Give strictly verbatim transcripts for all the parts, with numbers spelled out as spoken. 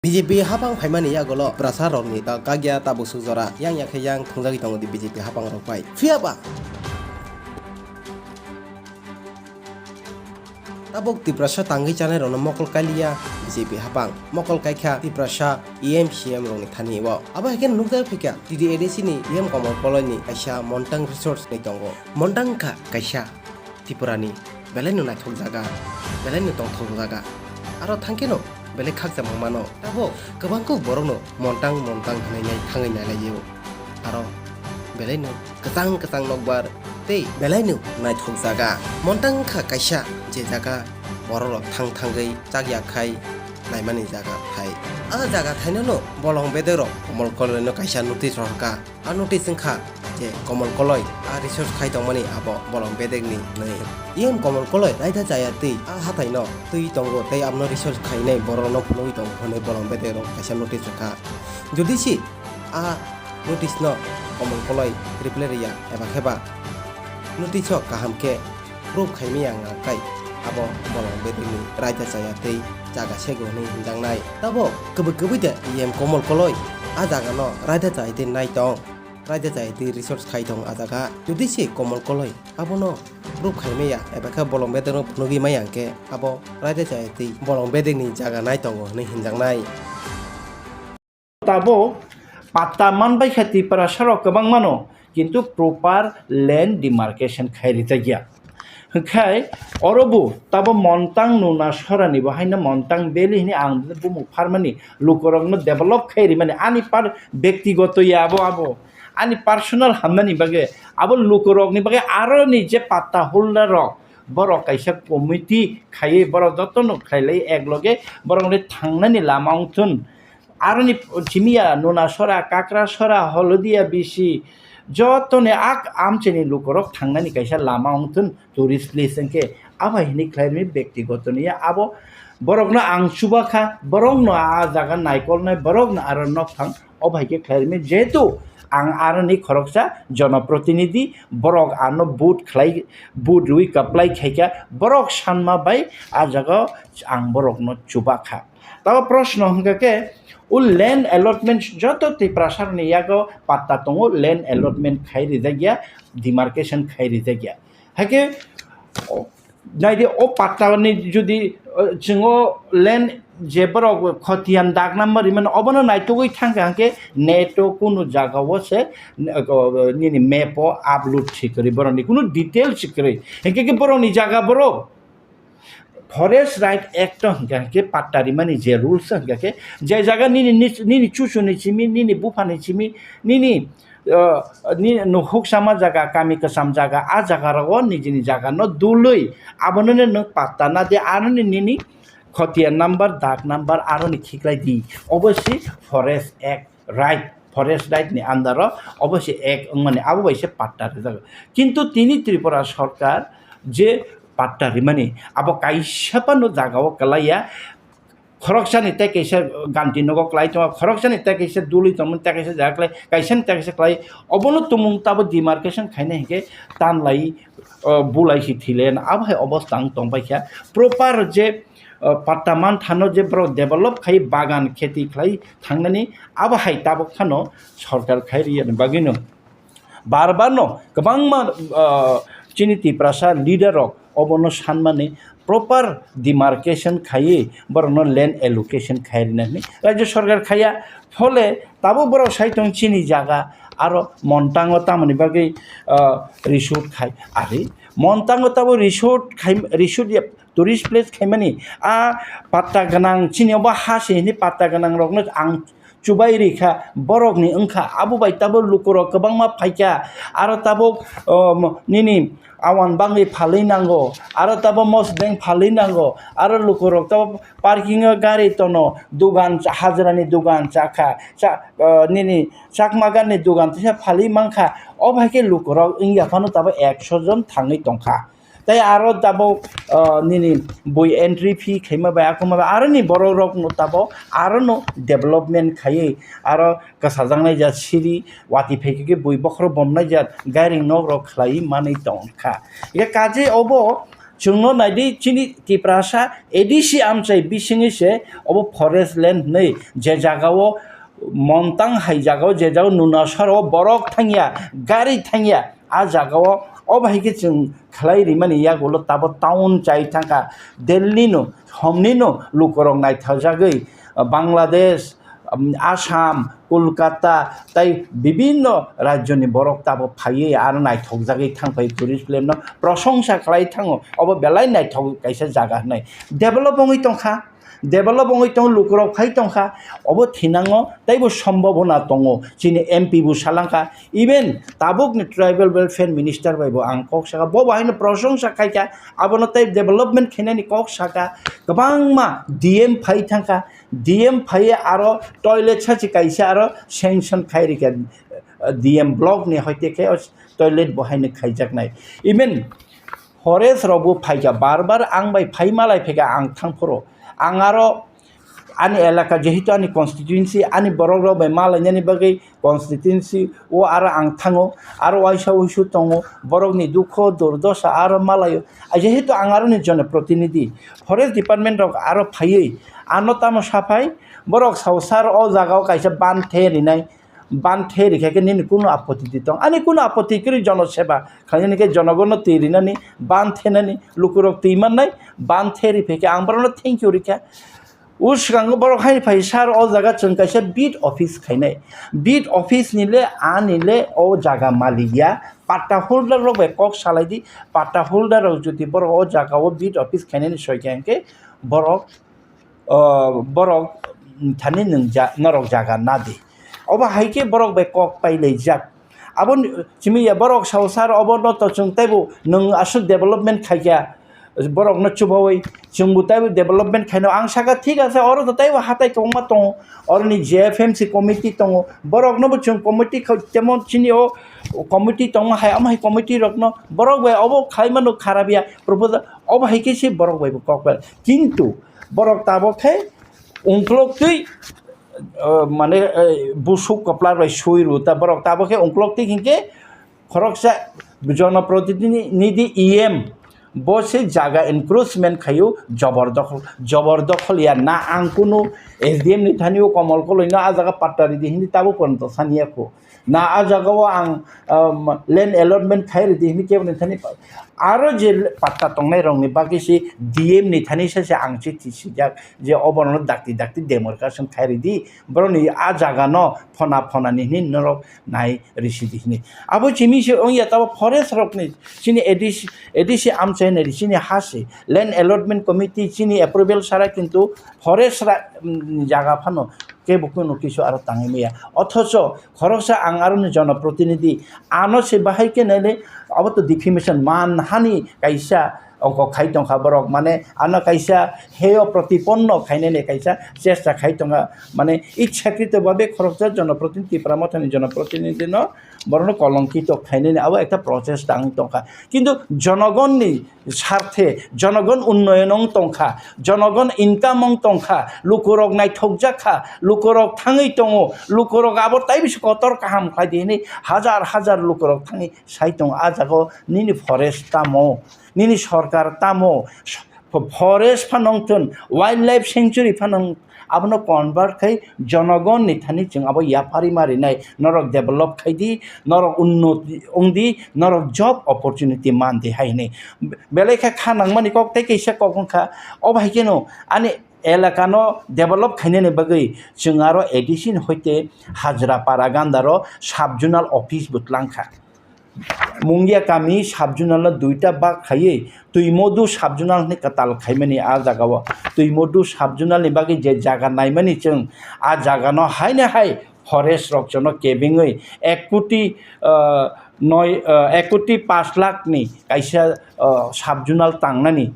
B J P hapang phaimani yagulo Tiprasa rokni ta kakya tabuk suk jora yang ya khe yang thwngjagwi tongo di B J P hapang rok bai. Phiya ba tabuk Tiprasa tangwi chanai rokno mokol kailiya B J P hapang. Mokol kaikha Tiprasa E M C M rokni thani o. Abo hai khe nukjagwi phaikha T T A D C ni E M Komol Koloi ni kaisa Montang Resorts ni tongo. Montang kha kaisa Tripura ni belai no naithok jaga, belai no tongthok jaga. Aro thangkhe no belai khakchangma mano. Tabuk kwbang kuk borok no Montang Montang hinwi nai thangwi nai lai o. Aro belai no kwchang kwchang nokbar tei belai no naithok jaga. Montang wngkha kaisa je jaga borok rok thang thangwi chak ya khai naimani jaga thai. A jaga thaino no bolong bedek rok Komol Koloi no kaisa notice rohorkha. A notice wngkha je Komol Koloi a research khai tongmani abo bolong bedekni hwnwi. Iyang Komol Koloi raida chaya twi a hathaino twi tongo tei abono research khainai borokno phunugwi tongo hwnwi bolong bedekrok kaisa notice rwkha. Jodi se a notice no Komol Koloi reply rwya eba khe ba notice o kaham khe proof khaimani ang nangkha, abo bolong bedekni raida chaya tei jaga sego hwnwi hinjaknai. Tabo kwbwi kwbwi de iyang Komol Koloi a jagano raida chaya twi nai tong. Raida chaya twi research khai tong a jaga. Jodi se Komol Koloi abono proof khai maya eba khe bolong bedekno phunugwi maya hwnkhe abo raida chaya twi bolong bedekni jaga nai tongo hwnwi hinjaknai. Tabuk patta man bai kha Tiprasa rok kwbang mano, kintu proper land demarcation khai rijak ya. Hwnkhe oro bo tabo Montang Nunasora ni bo haino Montang Valley hwnwi ang bumung pharmani lukurokno develop khai rimani ani par bektigoto ya abo abo ani personal hamnani bagwi abo lukurokni bagwi aro ni je patta holder rok borok kaisa committee khaiwi borok jotono khailai ek loge borokni thangnani lama wngthun. Aroni chimiya Nunasora, Kakrasora, Holodia bisi jotoni ak amchini lukurok thangnani kaisa lama wngthun tourist place hwnkhe abo hai hwnwi khlairwni bektigoto niya abo borokno ang chubakha, borokno a jaga naikolnai, borokno aro nokthang obo hai khe khlairwni jehetu ang aroni khoroksa jonoprotinidhi, borok ano vote khlai, vote rwi kwplai khaikha, borok sanma bai a jaga ang borokno chubakha. Tabo proshno hwnkha khe, o land allotment joto Tiprasa rokni yago patta tongo, land allotment khai rijak ya, demarcation khai rijak ya. Haikhe, o, naidi o patta ni jodi, o, chwng o land je borok khotiyan dak number rimani obono naitugwi thangkha hwnkhe neto kunu jaga o se, o, nini map o upload si kwrwi borokni kunu details si kwrwi. Hinkhe khe borokni jaga borok Forest Right Act o hwnkha khe patta rimani je rules o hwnkha khe je jaga nini nis-, nini chuchuni simi, nini buphani simi, nini, uh, nini nukhuk sama jaga, kami kwcham jaga, a jaga rogo nijini jaga no dului abono no nwng patta na di, ano ni nini khotiya number, dak number aroni khiklai di. Obo si Forest Act. Right, forest right ni under o obo se ek wngmani, abo bai se patta rijak. Kintu tini Tripura sorkar je patta rimani, abo kaisa phano jaga o kwlaiya. Khoroksani tei kaisa ganti nogo kwlai tongo, khoroksani tei kaisa dului tongmani, tei kaisa jaga kwlai, kaisani tei kaisa kwlai. Obono tumung tabo demarcation khaina hinkhe tanlai, o, bulai si thile, abo hai obostha wng tongbaikha. Proper je, o, patta manthano je borok develop khai, bagan kheti khlai, thangnani abo hai tabuk phano sorkar khai riyani bagwino bar bar no kwbangma, ah, chini Tiprasa leader rok obono sanmani proper demarcation khaiwi borokno land allocation khai rina hwnwi rajya sorkar khaiya. Phole tabuk borok sai tong chini jaga aro Montango tamoni bagwi, ah, resort khai ari Montango tabuk resort khai, resort ya tourist place khaimani, a patta gwnang, chini obo ha se hini patta gwnang rokno ang chubai rikha, borokni wngkha, abo bai tabuk lukurok kwbangma phaikha, aro tabuk, um, nini awan bangwi phalwi nango, aro tabuk mosdeng phalwi nango, aro lukurok tabuk parking o gari tono, dugan cha-, hajrani dugan chakha, cha-, uh, nini chakma ganni dugan teisa phalwi mankha, o hai khe lukurok wngya phano tabuk ekso jon thangwi tongkha. Tei aro tabuk, ah, nini bui entry fee khaima bai, akuma bai, aro ni borok rok no tabuk aro no development khaiwi, aro kwsajaknai ja siri, watwi phai khe bui bokhorok bomnai ja gairing nok rok khlaiwi manwi tongkha. Eke kaje obo Chwngno naidi, chini Tiprasa A D C amchai bisingwi se obo forest land hwnwi, je jagao montang hai jagao, je jagao nuna soro borok thangya, gari thangya, a jagao obo hai khe chwng khlai rimani yagulo tabo town chai thangkha, Delhi no, Homni no lukorok naithokjagwi, Bangladesh, um, Assam, Kolkata, tai bibinno rajyoni borok tabo phaiwi aro naithokjagwi thangphai tourist film no prosongsa khlai thango. Obo belai naithok kaisa jaga hwnwi develop wngwi tongkha, develop wngwi tongo, lukurok phai tongkha, obo thinango teibo sombobona tongo. Chini M P bo salangkha, even tabukni tribal welfare minister bai bo ang kok saka, bo bo haino prosongsa khaikha, abono tei development khainani kok saka, kwbangma D M phai thangkha, D M phaiya aro toilet sachi kaisa aro sanction khai rikha, D M block ni hoite khe o toilet bo haino khaijaknai. Even forest rok bo phaikha, bar bar ang bai phai malai phaikha, ang thangphuru ang aro ani elaka jehetu ani constituency, ani borok rok bai malainani bagwi constituency o aro ang thango, aro waisa wuisu tongo, borokni dukho durdosa aro malaio. Jehetu ang aroni jonoprotinidhi, forest department rok aro phaiwi ano tamo saphai, borok sao sir o jaga o kaisa ban the rinai, ban the rikha khe nini kunu apoti di tong, ani kunu apoti kwrwi, jono seba khlainani khe jonogono twi rinani, ban thenani, lukurok twi mannai, ban the riphai khe ang borokno thank you rikha. O swkango borok hai phai sir, o jaga chwng kaisa beat office khainai. Beat office ni le ani le o jaga malik ya. Patta holder rok bai kok salai di. Patta holder rok jodi borok o jaga o beat office khainani soi kha hwnkhe borok, o, borok thani nwng ja-, norok jaga na di. Obo hai khe borok bai kok pai lai jak. Abo ni, simi ya borok sao sir, obo no to chwng teibo nwng aswk development khaikha, borokno chubaui chwngbo teibo development khaino. Ang saka, thik ase, oro to teibo hatai kwbangma tongo, oroni J F M C committee tongo, boroknobo chwng committee kha-, jemon chini o committee tongma hai, omo hai committee rokno borok bai obo khaimano kharap ya proposal, obo hai khe se borok bai bo kok bai. Kintu borok tabok khe ungkloktwi, o, mane, e, busuk koplar bai sui rw ta, borok tabok khe ungkloktwi hinkhe khoroksa jonoprotinidhi E M bo se jaga encroachment khaio, jobor dokhol, jobor dokhol ya na, ang kunu S D M ni thani o Komol Koloi no a jaga patta ridi hindi tabo porjonto saniya kho. Na a jaga o ang, um, land allotment khai ridi hindi kebo ni thani pa-, aro je patta tongnai rok ni bagwi se D M ni thani se se ang chithi sijak je obono dakti dakti demarcation khai ridi, borok ni a jaga no phona phona ni hini norok nai risi di hini. Abo chimi se wngya tabo forest rok ni chini A D C, A D C amchai nai ri chini ha se land allotment committee chini approval sara kintu forest ra, um, jaga phano kebo kunu kisu aro tangwi maya. Othocho khoroksa ang aroni jonoprotinidhi, ano se bahai khe naile, abo to defamation, manhani kaisa ongkho khai tongkha borok, mane ano kaisa heyo protiponno khainani kaisa chesta khai tongkha, mane ichhakrito babe khoroksa jonoprotinidhi, Tipra Mothani jonoprotinidhino borokno kolonkito khainani abo ekta prochesta wng tongkha. Kintu jonogonni sarthe, jonogon unnoyon wng tongkha, jonogon income wng tongkha, lukurok naithokjak kha, lukurok thangwi tongo, lukurok abo tai bisi kotor kaham khlai di hwnwi hajar hajar lukurok thangwi sai tongo. A jaga o nini forest tamo, nini sorkar tamo, forest phano wng thun, wildlife sanctuary phano wng, abono convert khai jonogon ni thani chwng abo yapharwi ma rinai, norok develop khai di, norok unnoti wng di, norok job opportunity man di hai hwnwi. Belai khe kha nangmani kok tei kaisa kok wng kha, o bai khe no ani elaka no develop khainani bagwi chwng aro A D C ni hoite Hajra Para Gandaro sub zonal office bo twlang kha. Mungia kami sub zonal no duita bag khaiwi Twimodu sub zonal hwnwi kwtal khaimani a jaga o. Twimodu sub zonal ni bagwi je jaga naimani chwng, a jaga no haino hai forest rok jono kebengwi ek koti, ah, noi, ah, ek koti pash lakh ni kaisa, ah, sub zonal tangnani.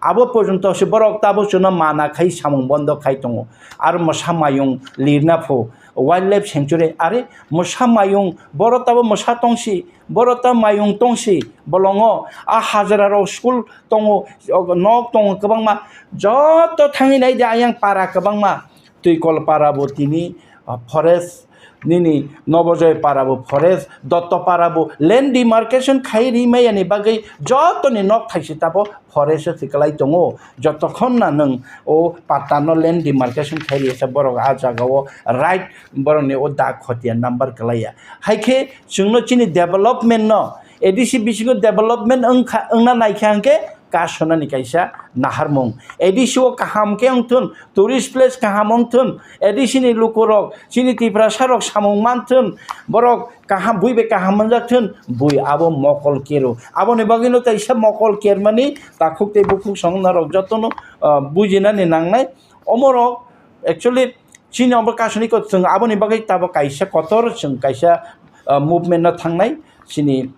Abo porjonto se borok tabuk chwngno mana khai samung bondo khai tongo. Aro mwsa mayung lirna pho wildlife sanctuary, are mwsa mayung, borok tabuk mwsa tongsi, borok ta mayung tongsi bolongo, a hajra rok school tongo, nok tongo kwbangma, joto thangwi nai di ayang para kwbangma, Twikol para bo tini, ah, forest nini Nobojoy para bo forest, Dotto para bo land demarcation khai ri maya ni bagwi jotoni nok thaisi tabo forest o thwi kwlai tongo. Jotokhon na nwng o patta no land demarcation khai ri ya khe borok a jaga o right borok ni o dak khotiya number kwlai ya. Hai khe chwng no chini development no A D C bisingo development wngkha, wngna naikha hwnkhe kasonani kaisa naharmung. A D C o kaham khe wngthun, tourist place kaham wngthun, A D C ni lukurok, chini Tiprasarok samung manthun, borok kaham, bui bai kaham manjakthun, bui abo mokol kero. Aboni bagwino kaisa mokol kermani takhuk tei bukhuk song norok jotono, ah, bujinani nangnai. Omorok actually chini obo kasoniko chwng aboni bagwi tabok kaisa kotor chwng kaisa, ah, movement no thangnai chini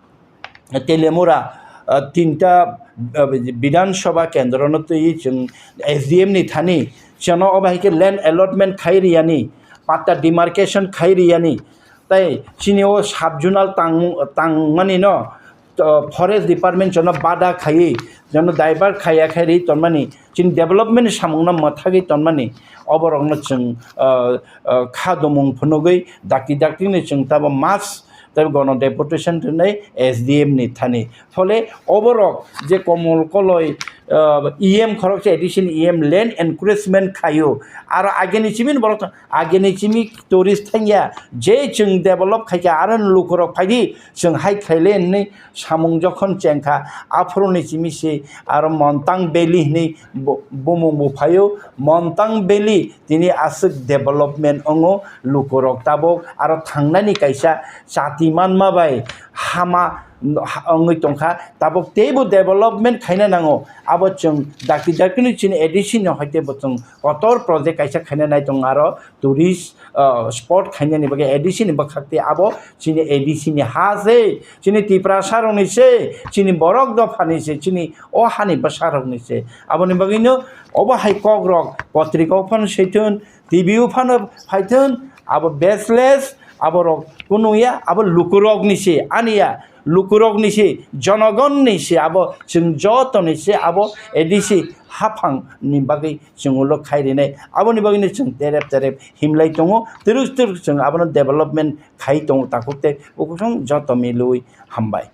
Telemura, ah, tinta, ah, Bidhan Sabha kendro no twi chwng S D M ni thani chwngno obo hai khe land allotment khai riyani, patta demarcation khai riyani, tei chini o sub zonal tang, tangmani no, to, forest department chwngno bada khaiwi, chwngno divert khaiya khai ri tonmani, chini development ni samung no mwthagwi tonmani, oborok no chwng, ah, ah, kha domung phunugwi dakti dakti ni chwng tabo mass tei gono deputation rwnai S D M ni thani. Phole oborok je Komol Koloi, ah, E M khoroksa A D C ni E M land encroachment khaio. Aro ageni chimini borok to, ageni chimi tourist thangya. Je chwng develop khaikha aro lukurok phaidi chwng hai khaile hinwi samung jokhon chengkha. Aphuru ni chimi se aro Montang Valley hinwi bu-, bumung bo phaio. Montang Valley tini aswk development wngo, lukurok tabuk aro thangnani kaisa chati manma bai hama ha-, wngwi tongkha, tabuk teibo development khaina nango. Abo chwng dakti dakti ni chini A D C ni hoite bo chwng kotor project kaisa khaina nai tongo, aro tourist, ah, spot khainani bagwi A D C ni bwkhak tei abo chini A D C ni ha se, chini Tiprasa rokni se, chini borok dophani se, chini o hani bwsa rokni se. Aboni bagwino obo hai kok rok potrika o phano swi thun, T V o phano phai thun, abo baseless, abo rok kunu ya, abo lukurokni se, ani ya, lukurokni se, jonogonni se, abo chwng jotoni se, abo A D C haphang ni bagwi chwng ulo khai rinai. Aboni bagwino chwng terep terep himlai tongo, twrwk twrwk chwng abono development khai tongo takhuk tei bukhuk song joto milwi hambai.